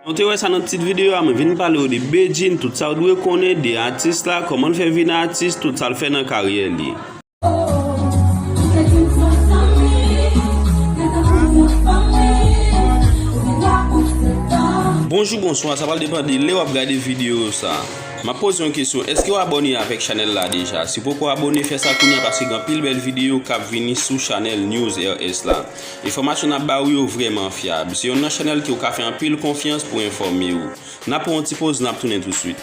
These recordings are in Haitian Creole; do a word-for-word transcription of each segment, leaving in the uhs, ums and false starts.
Ou te wè sa nan tit videyo a, mwen vin pale w de Bedjine, tout sa w dwe konnen de atis la, kòman l fè vin atis, tout sa l fè nan karyè li. Bonjou, bonswa, sa pral depann de lè w ap gade videyo sa. M ap poze yon kesyon, èske w abòne avèk chanèl la deja? Si w poko abòne, fè sa kounye a paske gen anpil bèl videyo k ap vini sou chanèl News R S la. Enfòmasyon n ap ba w yo vrèman fyab. Se youn nan chanèl ke w ka fè anpil konfyans pou enfòme w. N ap pran yon ti poz, n ap tounen tousuit.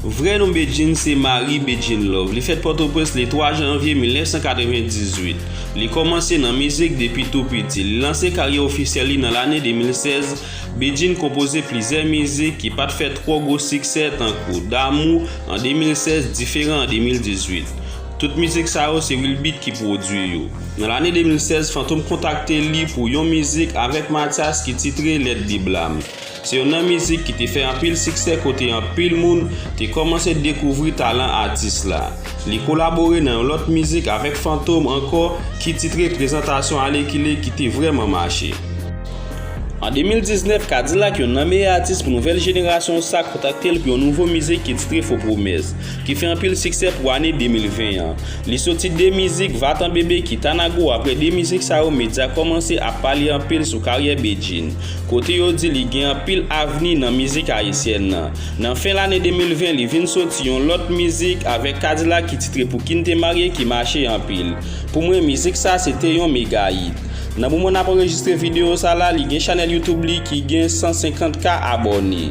Vrè non Bedjine se Marie Bedjine Love. Li fèt Pòtoprens le twa janvye mil nèf san katrevendizuit. Li kòmanse nan mizik depi tou piti. Li lanse karyè ofisyèl li nan lane de mil sèz. Bedjine konpoze plizyè mizik ki pa t fè twò gwo siksè, tankou Damou an de mil sèz, Diferan an de mil dizuit. Tout mizik sa yo se Wilbeat ki pwodui yo. Nan lane de mil sèz, Fantom kontakte li pou yon mizik avèk Mathias ki titre Lèt de Blam. Se youn nan mizik ki te fè anpil siksè kote anpil moun te kòmanse dekouvri talan atis la. Li kolabore nan yon lòt mizik avèk Fantom ankò ki titre Prezantasyon Alèkile ki te vrèman mache. An de mil diznèf, Kadilak, youn nan meyè atis pou nouvèl jenerasyon sa, kontakte l pou yon nouvo mizik ki titre Fo Pwomès, ki fè anpil siksè pou ane de mil ven an. Li soti de mizik, Vatan Bebe ki Tanago. Apre de mizik sa yo, medya kòmanse ap pale anpil sou karyè Bedjine, kote yo di li gen anpil avni nan mizik ayisyèn nan. Nan fen lane de mil ven, li vin soti yon lòt mizik avèk Kadilak ki titre Pou ki n te marye ki mache anpil. Pou mwen, mizik sa se te yon mega hit. Nan moman n ap anrejistre videyo sa la, li gen chanèl YouTube li ki gen san senkant K abòne.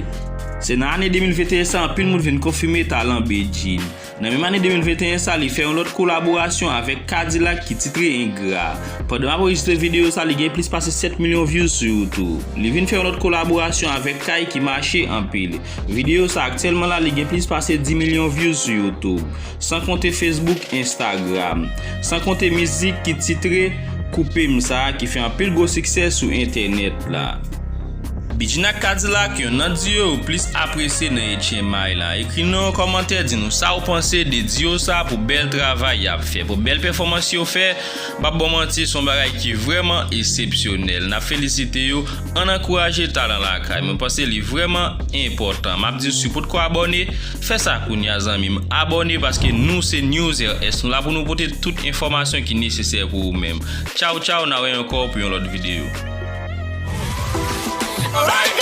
Se nan ane de mil venteyen sa, anpil moun vin konfime talan Bedjine. Nan menm ane de mil venteyen sa, li fè yon lòt kolaborasyon avèk Kadilak ki titre Engra. Pandan m ap anrejistre videyo sa, li gen plis pase sèt milyon views sou YouTube. Li vin fè yon lòt kolaborasyon avèk Kay ki mache anpil. Videyo sa aktyèlman la, li gen plis pase dis milyon views sou YouTube, san konte Facebook, Instagram, san konte mizik ki titre Koupe m sa a ki fè anpil gwo siksè sou entènèt la. Bedjine ak Kadilak, youn nan diyo yo plis apresye nan H M I la. Ekri nou yon kòmantè, di nou sa w panse de diyo sa pou bèl travay y ap fè, pou bèl pèfòmans yo fè. M p ap ba w manti, se yon bagay ki vrèman eksepsyonèl. N ap felisite yo, ann ankouraje talan lakay. Mwen panse li vrèman enpòtan. M ap di w, si w potko abòne, fè sa kounye a, zanmi m. Abòne, paske nou se News R S. Nou la pou nou pote tout enfòmasyon ki nesesè pou ou menm. Tchaw, tchaw, n a wè ankò pou yon lòt videyo. Alright.